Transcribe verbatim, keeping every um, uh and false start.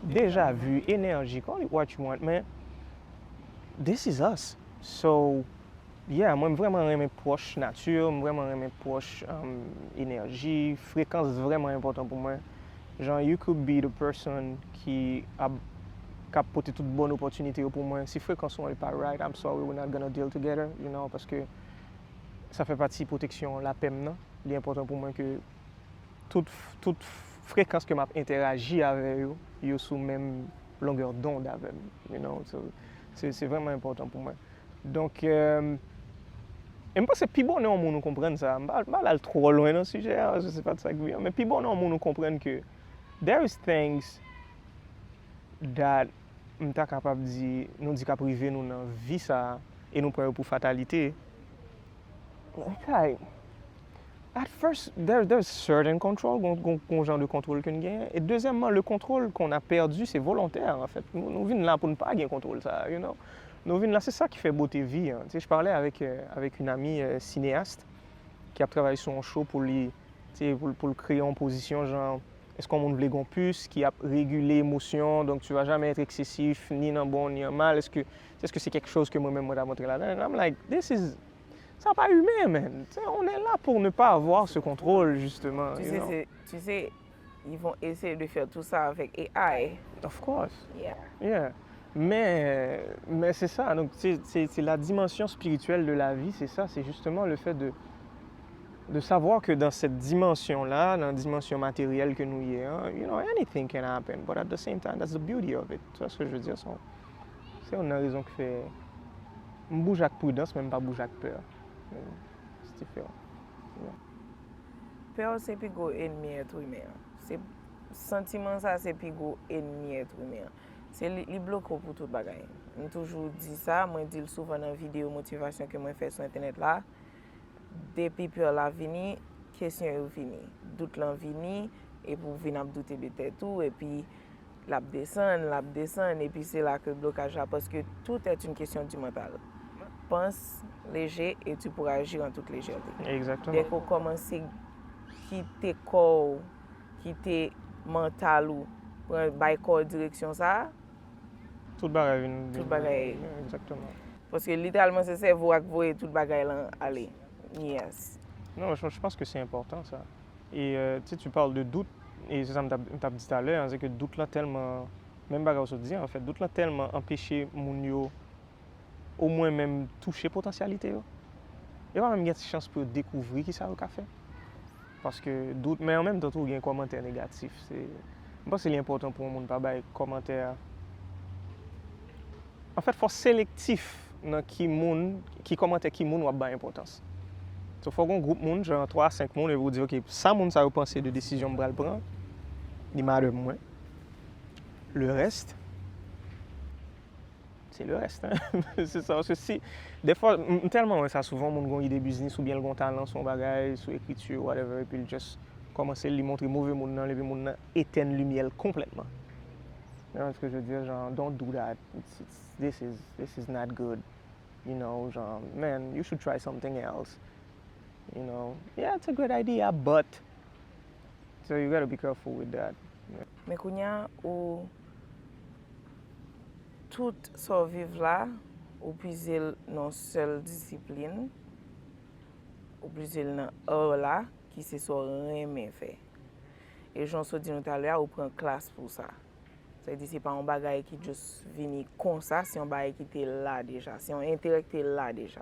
Deja vu, énergie, call it what you want, men this is us. So, yeah, mwen m vrèman renmen pwòch nati, m vrèman renmen pwòch um, énergie, fréquence vrèman enpòtan pou mwen. Jan, you could be the person ki ap k ap pote tout bon opòtinite yo pou mwen. Si fréquence ou an li pa right, I'm sorry, we're not gonna deal together, you know, paske sa fè pati pwoteksyon lapè m nan. Li enpòtan pou mwen ke tout, tout fréquence ke m ap entèraji avè yo, yo sou menm longè dond avè m, you know, so, se, se vrèman enpòtan pou mwen. Donk, euh, e m panse pi bonè yon moun ou konprann sa, m pa, m pa al twò lwen nan sijè a, paske se pa t sa k vini an, men pi bonè yon moun ou konprann ke there is things that m ta kapab di, nou di k ap rive nou nan vi sa a, e nou pran yo pou fatalite. Kay, at first, there, there's certain control, gon, gon, gon jan de kontwòl ke n genyen. E dezyèmman, le contrôle qu'on a perdu, c'est volontaire, en fait. Nou, nou vin la pou n pa gen kontwòl sa, you know. Nou vin la, se sa ki fè bote vi an. Tu sais, je parlais avec, euh, avec une amie euh, cinéaste qui a travaillé sur un show pou li, tu sais, pou, pou l kreye yon pozisyon, jan, èske yon moun vle gon pis ki ap regile emosyon, donc tu vas jamais être excessif, ni nan bon, ni an mal, èske, èske se quelque chose que mwen menm mwen ta montre ladan? And I'm like, this is, sa pa imen, man. Tu sais, on est là pour ne pas avoir ce contrôle, justement, Tu you sais, know? c'est- tu sais, ils vont essayer de faire tout ça avec A I. Of course. Yeah. Yeah. Men, men se sa, donk se, se, se la dimension spirituelle de la vie, c'est ça, c'est justement le fait de, de savoir que dans cette dimension-là, dans la dimension matérielle que nou ye an, you know, anything can happen, but at the same time, that's the beauty of it. Tu vois ce que je veux dire? Se, se youn nan rezon ki fè m bouje ak pridans, men m pa bouje ak pè. It's different. Pè se pi gwo enmi èt imen an. Se santiman sa se pi gwo enmi èt imen an. Se li, li bloke w pou tout bagay. M toujou di sa, mwen di l souvan nan videyo motivasyon ke mwen fè sou entènèt la. Depi pè la vini, kesyon yo vini. Dout lan vini, epi w vin ap doute de tèt ou, epi l ap desann, l ap desann, epi se la ke blokaj la, paske tout est une question du mental. Pense léger et tu pourras agir en toute légèreté. Exactement. Dèke w kòmanse kite kò w, kite mantal ou, pran bay kò w direksyon sa a, Tout bagay vin. Tout bagay. Exactement. Paske literalman se sèvo a k voye tout bagay lan ale. Yes. Non, je, je pense que c'est important ça. Et euh, tu sais, tu parles de doute, et c'est ça que je t'ai dit tout à l'heure, c'est que doute là tellement, même bagay ou sot di, en fait, doute là tellement empêcher moun yo au moins même toucher potentialité yo. Yo pa menm gen ti chans pou yo dekouvri ki sa yo ka fè. Paske doute, men an menm tan tou gen kòmantè negatif. Se, m panse li enpòtan pou yon moun pa bay kòmantè. Anfèt, fò selektif nan ki moun, ki kòmantè ki moun w ap bay enpòtans. So, fò gen yon gwoup moun, jan twa a senk moun, epi w di, ok, sa moun sa yo panse de desizyon m pral pran, li matter pou mwen. Le reste, c'est le reste. Se sa, paske si, dèfwa, m tèlman wè sa souvan, moun gon ide biznis oubyen l gon talan sou yon bagay, sou ekriti, whatever, epi l just kòmanse li montre move moun nan, epi moun nan etèn limyè l konplètman. You know ce que je veux dire? Genre, don't do that. It's, it's, this is, this is not good. You know, genre, man, you should try something else. You know, yeah, it's a great idea, but so you gotta be careful with that. Men kounye a, ou tout sa w viv la, ou puize l nan sèl disiplin, ou puize l nan art la, ki se sa w renmen fè. E jan w sot di nou talè a, ou pran klas pou sa. Sa vle di se pa yon bagay ki just vini konsa, se yon bagay ki te la deja, se yon enterè ki te la deja.